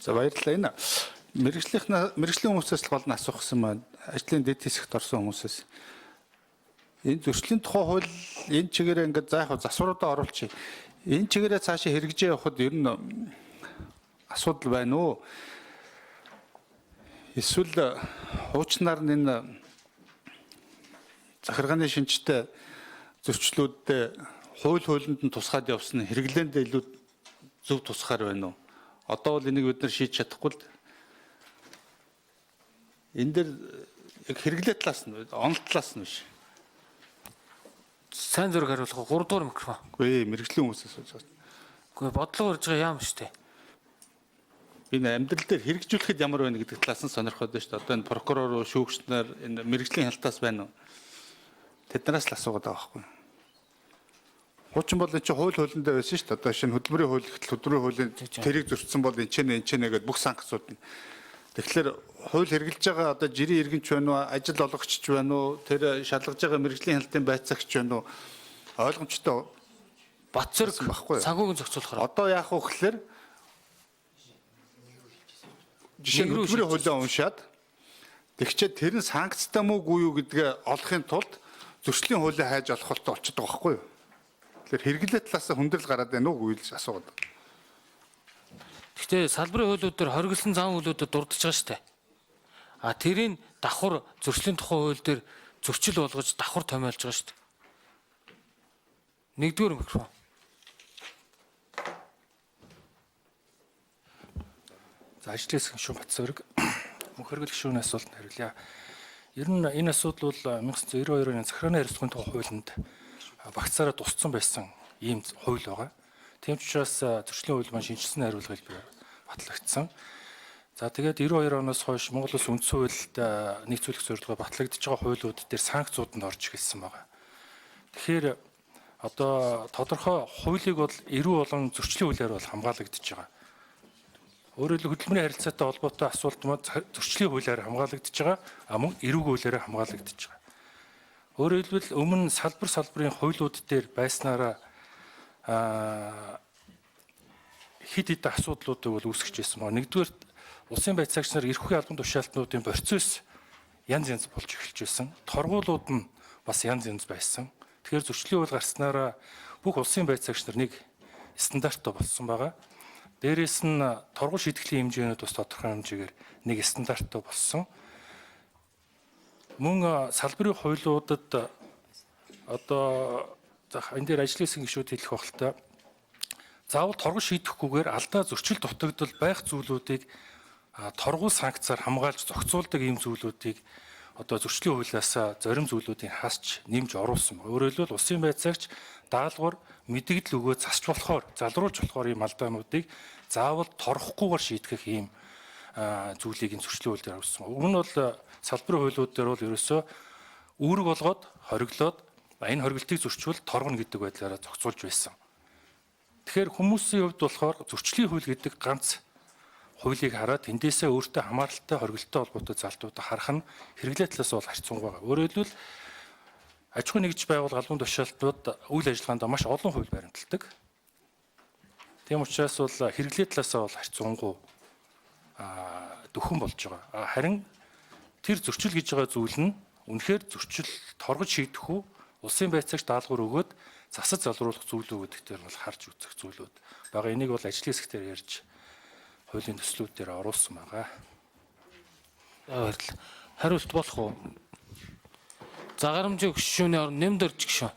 За, баярлалаа. Энэ мэргэжлийн хүмүүсээс л гол нь асуух гэсэн маань ажлын дэд хэсэгт орсон хүмүүсээс энэ зөрчлийн тухай хууль энэ чигээрээ ингээд за яг засваруудаа оруулчих. Энэ чигээрээ цаашаа хэрэгжээ явахад ер нь асуудал байна уу? Эсвэл хуучнаар нь энэ захиргааны шинжтэй зөрчлүүддээ хууль хуулинд нь тусгаад явсан хэрэглээндээ илүү зөв тусгаар байна уу? Одоо бол энийг бид нар шийдэж чадахгүй л энэ дээр яг хэрэглээ талаас нь, онол талаас нь биш. Сайн зүрх хариулах 3 дугаар микрофон. Үгүй ээ, мэргэжлийн хүмүүсээс асууж байгаа. Үгүй, бодлого урьж байгаа яам штэ. Би энэ амьдрал дээр хэрэгжүүлэхэд ямар байна гэдэг талаас нь сонирхоод байна шүү дээ. Одоо энэ прокурор, шүүгч нар энэ мэргэжлийн хяналтаас байна уу? Тэднээс л асуугаад байгаа байхгүй. Хуучин бол энэ чинь хууль хуулиндаа байсан шүү дээ. Одоо шинэ хөдөлмөрийн хууль гэтэл хөдөлмөрийн хуулийн тэрийг зөрчсөн бол энэ ч нэ энэ ч нэ гэдээ бүх санкцууд нь. Тэгэхээр хууль хэрэглэж байгаа одоо жирийн иргэнч байна уу, ажил олгогч байна уу, тэр шалгаж байгаа мэргэжлийн хяналтын байцаагч байна уу, ойлгомжтой Бат зэрэг байхгүй юу? Санхүүгийн зохицуулахаар. Одоо яах вэ гэхээр жишээ нь Нэг рүү хөдөлмөрийн хуулиа уншаад тэгчээд тэр нь санкцтай мүү үгүй юу гэдгээ олохын тулд зөрчлийн хуулийг хайж олох болтой болчихдог байхгүй юу? Тэгэхээр хэрэглээ талаас нь хүндрэл гараад байна уу үгүй л асуугаад. Гэхдээ салбарын хуулиуд дээр хориглосон зан үйлүүдэд дурдж байгаа штэ. А тэрийг давхар зөрчлийн тухай хууль дээр зөрчил болгож давхар томиолж байгаа штэ. Нэгдүгээр микрофон. За, ажлын хэсгийн шүүн Батцөрөг мөнх хэрэглэх шүүний асуултанд хариулъя. Ер нь энэ асуудал бол 1992 оны захиргааны харилцааны тухай хуулинд багцаараа тусцсан байсан ийм хууль байгаа. Тийм ч учраас зөрчлийн хууль маань шинжилсэн хариулга хэлбэрээр батлагдсан. За, тэгээд 92 оноос хойш Монгол Улс үндсэн хуульд нийцүүлэх зорилгоор батлагдж байгаа хуулиуд дээр санкцууд нь орж эхэлсэн байгаа. Тэгэхээр одоо тодорхой хуулийг бол эрүү болон зөрчлийн хуулиар бол хамгаалагдж байгаа. Өөрөөр хэлбэл, хөдөлмөрийн харилцаатай холбоотой асуулт маань зөрчлийн хуулиар хамгаалагдж байгаа, а мөн эрүүг хуулиар хамгаалагдж байгаа. Өөрөөр хэлбэл, өмнө салбар салбарын хуулиуд дээр байснараа хэд хэдэн асуудлуудыг бол үүсгэж байсан байна. Нэгдүгээр, улсын байцаагч нар эрх үеийн албан тушаалтнуудын процесс янз янз болж эхэлж байсан. Торгуулууд нь бас янз янз байсан. Тэгэхээр зөрчлийн хууль гарснараа бүх улсын байцаагч нар нэг стандарттай болсон байгаа. Дээрээс нь торгуул шийтгэлийн хэмжээнүүд бас тодорхой хэмжээгээр нэг стандарттай болсон. Мөн салбарын хуулиудад одоо за энэ дээр ажлын хэсгийн гишүүд хэлэх багтал заавал торгол шийдэхгүйгээр алдаа зөрчил дутагдал байх зүйлүүдийг торгуул санкцаар хамгаалж зохицуулдаг ийм зүйлүүдийг одоо зөрчлийн хуулиас зарим зүйлүүдийг хасч нэмж оруулсан байна. Өөрөөр хэлбэл, улсын байцаагч даалгавар мэдэгдэл өгөө засч болохоор, залруулж болохоор ийм алдаануудыг заавал торохгүйгээр шийтгэх ийм зүйлийг энэ зөрчлийн хууль дээр оруулсан. Өмнө нь бол салбарын хуулиуд дээр бол ерөөсөө үүрэг болгоод хориглоод энэ хоригдлыг зөрчвөл торгоно гэдэг байдлаараа зохицуулж байсан. Тэгэхээр хүмүүсийн хувьд болохоор зөрчлийн хууль гэдэг ганц хуулийг хараад тэндээсээ өөртөө хамааралтай хоригдолтой холбоотой залтуудаа харах нь хэрэглээ талаас бол харьцангуй байгаа. Өөрөөр хэлбэл, аж ахуйн нэгж байгууллага, албан тушаалтнууд үйл ажиллагаанд маш олон хууль баримталдаг. Тийм учраас бол хэрэглээ талаасаа бол харьцангуй дөхөн болж байгаа. Харин тэр зөрчил гэж байгаа зүйл нь үнэхээр зөрчил торгож шийдэх үү, улсын байцаагч даалгавар өгөөд засаж залруулах зүйл үү гэдэг дээр бол харж үзэх зүйлүүд байгаа. Энийг бол ажлын хэсгээр ярьж хуулийн төслүүд дээр оруулсан байгаа. За, баярлалаа. Хариулт болох уу? За, гарамжийн гишүүний орон нэмд орж гишүүн.